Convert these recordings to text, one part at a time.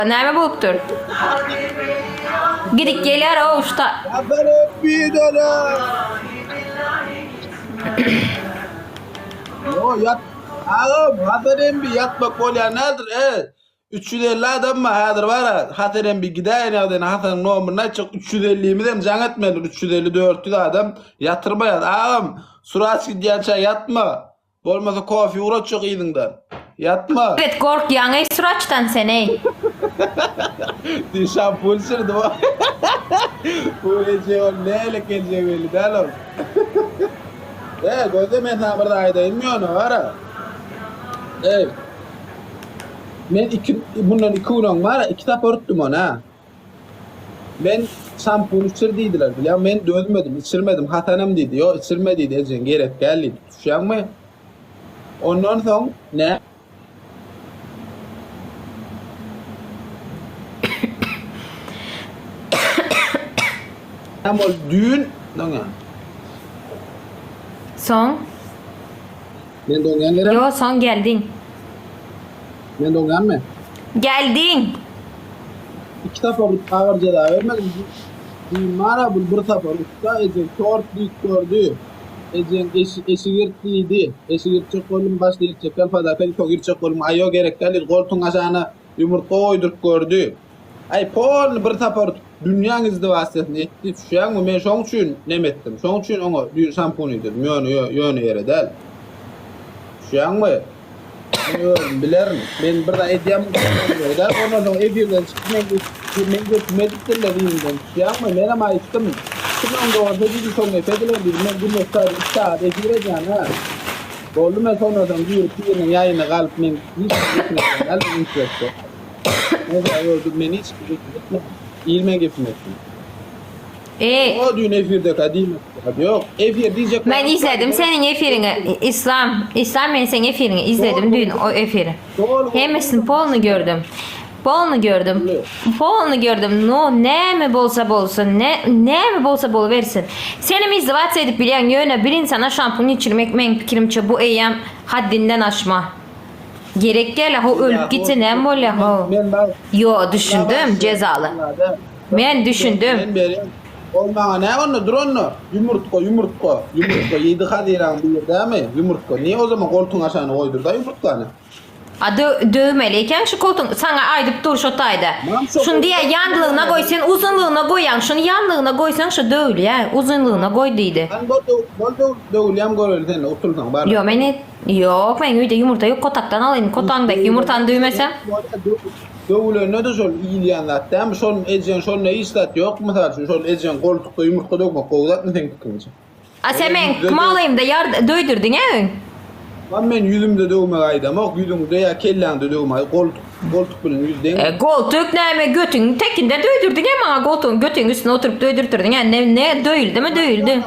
Näme bolupdyr? Gidip gelýär ow şu ta. Yo ýat. Agam, Hasan embi ýatmak bolýan däldir. E, 350 adam bar häzir bar. Hasan embi gidäýen ýagdaýynda Hasanyň nomerini aýtjak 350-miz hem jaň etmelidir. 350 400 adam ýatyrmaýar. Agam, Suraç gidýänçä ýatma. Bolmasa kofe ugratjak yzyňdan. Ýatma. Evet gorkýaň eý Suraçdan sen eý. Diý şampun içirdi bu. Bu eje ol näle geljegi belli däl ol. E, gözle men sana bir zat aýdaýyn ýöne bara. Ey. Men iki bundan iki gün öň bara iki sapar utdum ony ha. Men şampun içir diýdiler bilýäňmi men dözmedim içirmedim Hasanam diýdi ýok içirme diýdi ejeň gerek däl diýdi düşýäňmi ondan soň nä Näme boldy düýn doňýan. Soň? Men doňýan gerek. Ýo soň geldiň. Men doňýanmy? Geldiň. Iki sapar agyr jeza bermedim. Düýn bar-a bul bir sapar ussa ejeň tort diýip gördi. Ejeň eşik ýyrt diýdi. Eşik ýyrtjak boldum, başda ýyrtjak däl, padaka diýip soň ýyrtjak boldum. Aý ýok gerek däl diýdi. Goltugyň aşagyna ýumurtga goýduryp gördi. Aý polny bir sapar dünýäň izdiwasiýasyny etdi düşýäňmi men şoň üçin neme etdim şoň üçin oňa düýn şampun iýdirdim ýöne ýöne ýere däl düşýäňmi men özüm bilerin men bir zat edýän bolsam däl ondan soň efirden çykyp men men götüme edipdirler yzyndan düşýäňmi menem aýtdym kim öňde bolsa diýdim şoň gepe ediler diýdim men günde saat 3 sagat efir edýän ha boldy men şondan soň girip biriniň ýaýyna galyp men hiç gepini däl üns Men hiç Il men gepim etdim. Eý. O düýn efirdekä diýmek ýok. Efir diýjek. Men izledim seniň efiriňi Islam. Islam men seň efiriňi izledim düýn o efiri. Hemmesini polny gördüm. Polny gördüm. Polny gördüm. No näme bolsa bolsun, ne näme bolsa bolubersin. Senem izdiwasiýa edip bilýäň, ýöne bir insana şampun içirmek meň pikirimçe bu eýýäm haddinden aşma. Gerek däl ho ölüp gitse näme bolýa ho. Ýo düşündim jezaly. Men düşündim. Men berýän. Ol maňa näme onda dur onda. Ýumurtga ýumurtga ýumurtga 7 haziran bir dämi ýumurtga. Niye o zaman goltuň aşagyna goýdurda ýumurtgany. A döwmeli eken şu koltuň saňa aýdyp dur şo taýda. Şuny diýä ýanlygyna goý sen uzynlygyna goýaň şuny ýanlygyna goýsaň şu döwülýä uzynlygyna goý diýdi. Bol bol döwülýäm göreli sende utulsaň bar. Ýo men Ýok, meň öýde ýumurta ýok, kotakdan alaýyn, kotaňdaky ýumurtany düwmesem. Döwülende-de şol iýilýän zat dälmi? Şol ejeň şonda hiç zat ýok, mysal üçin, şol ejeň goltukda ýumurtga döwmek gowy zatmy seň pikiriňçe? A sen meň malymda ýar döwdürdiň-ä öň. Lan men ýüzümde döwmegi aýdamok, ýüzüňde ýa kelläňde döwmegi, goltuk, goltuk bilen ýüz deň. E, goltuk näme, götüň tekinde döwdürdiň-ä maňa goltugyň götüň üstüne oturyp döwdürtirdiň-ä, ne, ne döwüldimi, döwüldi.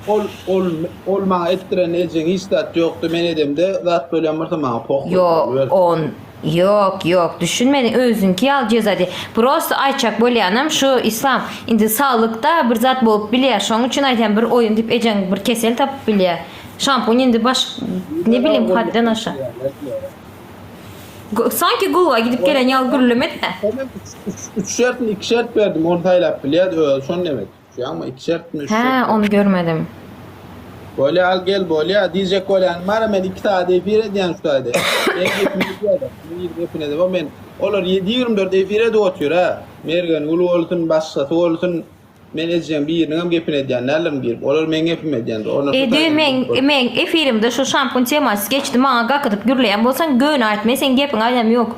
Ol ol ol maňa etdiren ejeň hiç zat ýokdy men edemde zat bolýan bolsa maňa poh Ýok on ýok ýok düşünmediň özüňki ýaly jeza diý prosto aýtjak bolýanym şu Islam indi saglykda bir zat bolup bilýär şoň üçin aýdýan bir oýun diýip ejeň bir kesel tapyp bilýär şampun indi baş ne bilim hadden aşa sanki gulga gidip gelen ýaly gürlemedä. Üç şertmi iki şert berdim ony saýlap bilýärdi özi şony demek. Düşýäňmi? Iki şertmi, üç Hä, şertmi? ony görmedim. Bolýa, al gel, bolýa. Diýjek bolýanym bar-a, men iki sagat efir edýän şu taýda. Men gepimi edýärler. Men girip gepini edemok. Men olar 7-24 efir edip otyr-a. Mergengül bolsun, başgasy bolsun. Men ejeň biriniňem gepini edýän däldirin girip. Olar meň gepimi edýändir. Olar şu E, düýn taýdan meň girip gör. meň efirimde şu şampun temasy geçdi, maňa gakydyp gürleýän bolsaň, göni aýt, men seň gepiňi aýdam ýok.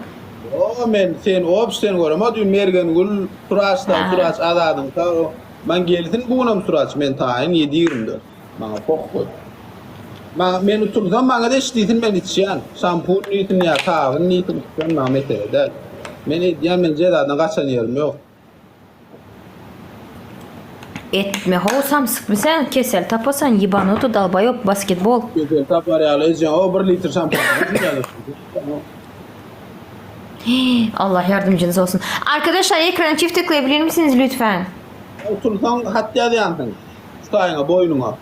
Ýo, men sen obş seni göremok düýn Mergengül Suraçdan Hä. Suraç Azadyňka o maň gelsin bu günem Suraç men taýyn 7.24 maňa pohhuý. Maňa men utulsam maňa da iç diýsin men içýän. Şampun diýsin ýa sabyn diýsin içýän maňa mesele däl. Men edýän men jezadan gaçan ýerim ýok. Etme how samsykmy sen kesel tapasan ýebanuty dalbaýop basketbol. Kesel tapar ýaly ejeň o bir litr şampun Hii Allah yardımcınız olsun. Arkadaşlar ekrana çift tıklayabilir misiniz lütfen? Otursaň hat ýazýansyň. Şu taýyňa boýnuňa.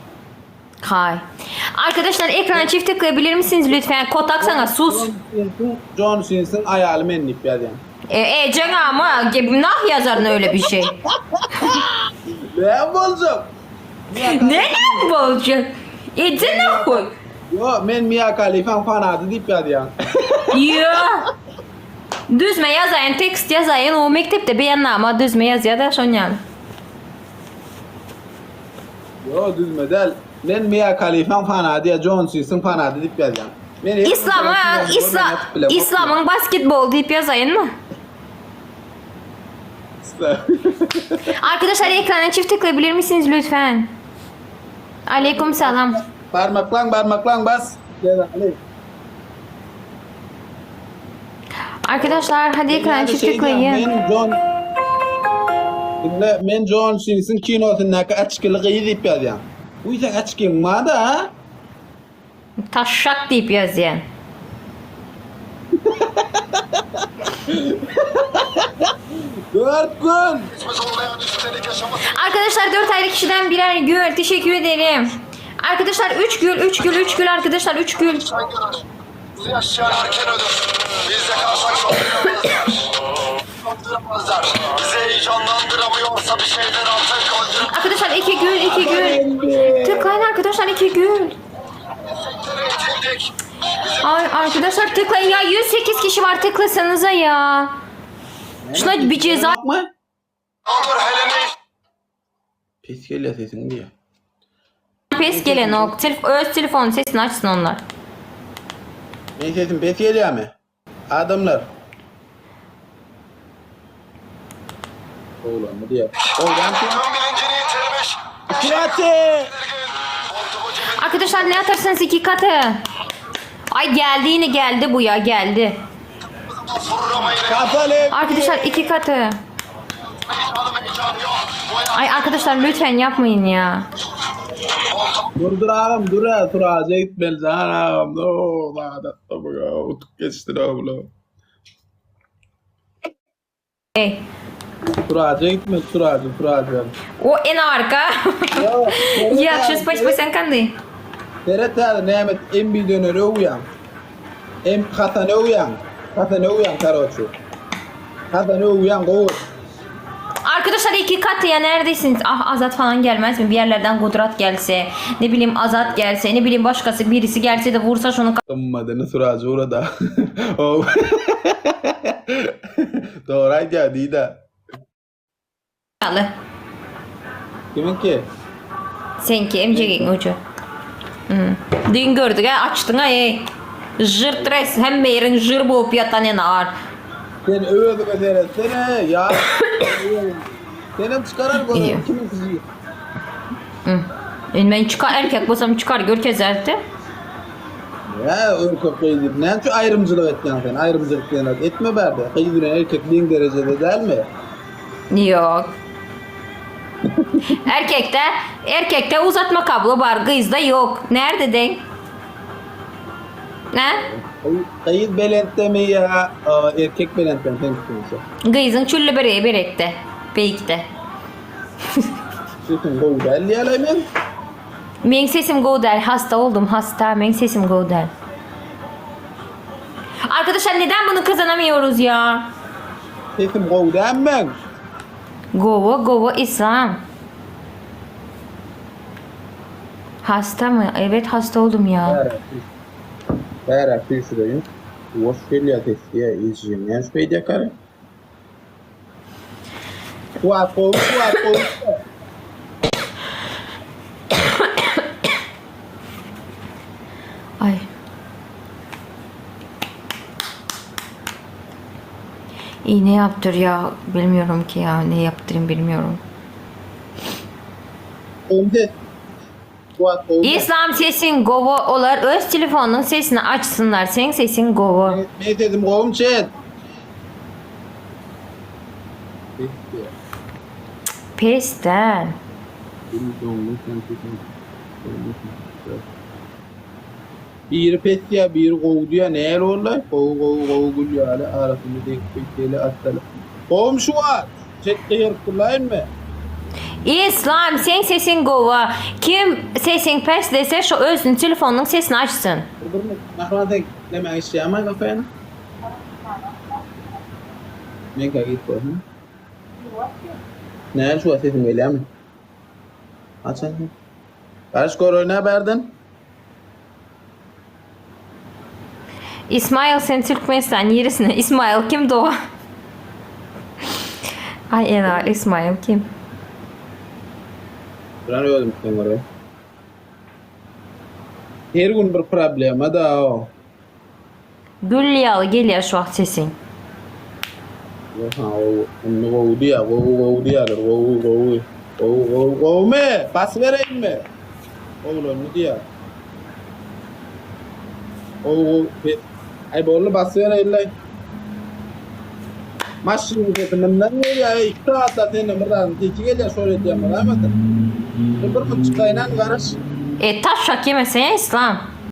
Hay. Arkadaşlar ekrana çift tıklayabilir misiniz lütfen? Kotak sana sus. John Sinsiň aýaly men diýip ýazýan. E, ejeň ama nah ýazaryn öyle bir şey. Näme boljak? Ne ne boljak? Eje nah koy. Yo, men Mia Khalifaň fanaty diýip ýazýan. Yo. Düzme ýazaýyn, tekst ýazaýyn, o mekdepde beýannama düzme ýazýar da şon ýaly. Yo, düzme däl. Men Mia Khalifaň fanaty ýa Jon Sisiň fanaty diýip ýazýan. Men her Islama, isla, islamyň basketbol diýip ýazaýynmy? Arkadaşlar ekrana çift tıklayabilir misiniz lütfen? Aleyküm salam. Barmaklaň, barmaklaň bas. Jezaly. Arkadaşlar hadi ekrana çift tıklayın. Men John Dinle, men John Sinsiň kinosyndaky açkyly gyz diýip ýazýan. Uý sen açkyň bar-da, ha? Taşşak diýip ýazýan. Dört gün. Arkadaşlar 4 ayrı kişiden birer gül. Teşekkür ederim. Arkadaşlar 3 gül, 3 gül, 3 gül arkadaşlar 3 gül. Bizi yaşayan erken ölür. Bizde kalsak solduramazlar. Solduramazlar. Bizi heyecanlandıramıyorsa bir şeyler artık öldüremezler. Arkadaşlar 2 gül, 2 gül. Tıklayın arkadaşlar 2 gül. Sektöre itildik. Ay arkadaşlar tıklayın ya 108 kişi var tıklasanıza ya. Şuna bir ceza Mı? Olur hele ne Pes gelýär sesiň diýe. pes gelen o. Telef öz telefonun sesini açsın onlar. Men sesim pes gelýärmi? Adamlar. Oglanmy diýýär. Oglan kim? Tüm bilincini yitirmiş. Kirati! Montumu cebine Arkadaşlar ne atarsanız iki katı. Ay geldi yine geldi bu ya geldi. vurur ama yine Kafalı. Arkadaşlar iki katı. heyecanı mekanı yok. Bu hayat Ay arkadaşlar lütfen yapmayın ya. Dur dur ağam dur ha dur ağaca gitmeli can ağam. Oo, da bu utuk geçti abla. Ey. Dur ağaca gitme dur ağaca dur ağaca. O en arka. Ya şu spaç basan kandy. Seret hadi Mehmet MB döneri öwýän. M Hasan öwýän. Hasan öwýän karoçi. Hasan öwýän gowy. Arkadaşlar iki katı ya neredesiniz? Ah Azat falan gelmez mi? Bir yerlerden Kudrat gelse, ne bileyim Azat gelse, ne bileyim başkası birisi gelse de vursa şunu Dymmadyny suraja urada. Oh. Dogry aýdýar diýdi. kalı. Kimiňki? Senki MCG'nin ucu. Hmm. Dün gördük ha açtın ha ey. Jır tres hem yerin jır boğup yatan en ağır. Sen özüňe seretsene ya. Senem çykarar Iyi. gözüm kimin sizi? Hmm. Ben çıkar erkek bolsam çıkar gör kezerdi. Ya erkek gyz diýip näme üçin aýrymçylyk etýäň sen? Aýrymçylyk diýen zat etme bärde. Gyz bilen erkek deň derejede dälmi? Yok. Erkekte erkekte uzatma kablo var, kızda yok. Nerede denk? Ne? Gyz belentdemi ýa erkek belentdemi seň pikiriňçe? Kızın çüllü bereği berekte. Beyikte. Sesim gowy däl diýäleý men. Meň sesim gowy däl. Hasta oldum hasta. Meň sesim gowy däl. Arkadaşlar neden bunu kazanamıyoruz ya? Sesim gowy dälmi meň? Gowy gowy İslam. Hasta mı? Evet hasta oldum ya. Bäräk süýşüreýin. Hoş gelýär ses diýä ejiň. Näme şu beýdýär kary? Kuwat gowy, kuwat gowy. Ay. İğne yaptır ya. Bilmiyorum ki ya. Ne yaptırayım bilmiyorum. Gowy ses. Kuwat gowy. İslam sesin gowy olar öz telefonun sesini açsınlar. Seň sesin gowy. Ne dedim gowum chat? Pesten. Biri pes diýär, biri gowy diýär. Nähili boldy? Gowy gowy gowy gül ýaly arasynda deňik beýteli atdaly. Gowum şu wagt. Chatde ýörüp durlaýynmy? İslam seň sesin gowy. Kim sesin pes dese şu özün telefonun sesini açsın. Dur, Mahran sen näme işleýärmi kafeni? Meňkä girip görsene. Näme şu sesim gelýärmi? Açan. Garaş göreýin bärden. Ismail sen Türkmenistan niresine? Ismail kim doga? Ay ena Ismail kim? Bilen özüm sen göreýin. Her gün bir problema da o. Gül ýaly gelýär şu wagt sesiň. Ha, o indi gowy diýýär, gowy gowy diýýärler, gowy gowy. Gowy gowy gowumy? Basybereýinmi? Gowulandy diýýär. Gowy gowy. Aý boldy basybereýinle. Maşynyň sesi mundan gelýär, eý, 2 sagatda senden bir zadyň sesi gelýär, şol edýän bolaýmasyn. Bir bir çykaýyn garaş. E taşak ýemesene Islam.